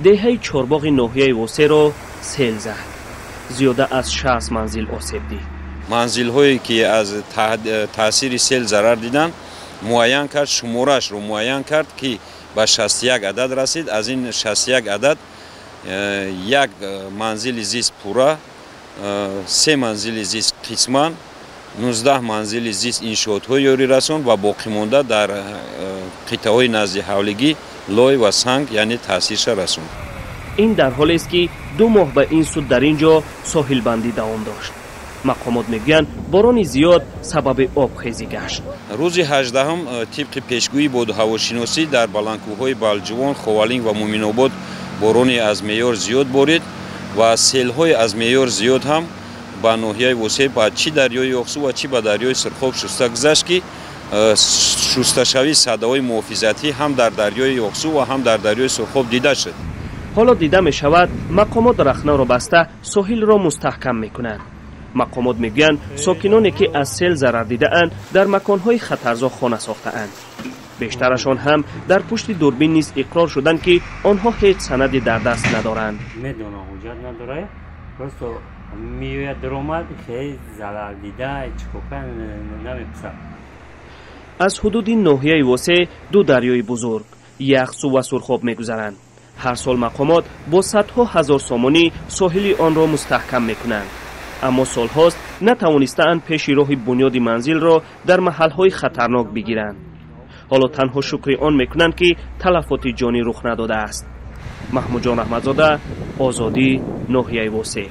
Деҳаи Чорбоғи ноҳияи Восеро сел зад. Зиёда аз 60 манзил осеб дид. Манзилҳое ки аз таъсири сел зарар диданд, муайян кард, шумораашро муайян кард, ки ба 61 адад расид. Аз ин 61 адад як манзили зист пурра, се манзили зист қисман, 19 манзили зист иншоотҳои ёрирасон ва боқимонда дар қитъаҳои назди ҳавлигӣ лой ва санг, яъне таъсирша расонд. Ин дар ҳолест, ки 2 моҳ ба ин сӯ дар ин ҷо соҳилбандӣ давом дошт. Мақомот мегӯянд, борони зиёд сабаби обхезӣ гашт. Рӯзи 18-ум тибқи пешгӯии бодуҳавошиносӣ дар баландкӯҳҳои Балҷувон, Ховалинг ва Муминобод борони аз меъёр зиёд борид ва селҳои аз меъёр зиёд ҳам ба ноҳияи Восе, ба чӣ дарёи Ёқсу ва чӣ ба дарёи Сурхоб шуста гузашт, ки шусташавии садаҳои муҳофизатӣ ҳам дар дарёи Ёқсу ва ҳам дар дарёи Сурхоб дида шуд. Ҳоло дида мешавад, мақомот рахнаро баста соҳилро мустаҳкам мекунанд. Мақомот мегӯянд, сокиноне ки аз сел зарар дидаанд, дар маконҳои хатарзо хона сохтаанд. Бештарашон ҳам дар пушти дурбин низ иқрор шуданд, ки онҳо ҳеҷ санаде дар даст надоранд. Медонам, ҳуҷҷат надорад, просто меояд, даромад, хеле зарар дида, чикока намепурсад. Аз ҳудуди ноҳияи Восе ду дарёи бузург, Яхсу ва Сурхоб, мегузаранд. Ҳар сол мақомот бо садҳо ҳазор сомонӣ соҳили онро мустаҳкам мекунанд, аммо солҳост натавонистаанд пеши роҳи бунёди манзилро дар маҳалҳои хатарнок бигиранд. Ҳоло танҳо шукри он мекунанд, ки талафоти ҷонӣ рух надодааст. Маҳмудҷон Раҳматзода, Озодӣ, ноҳияи Восе.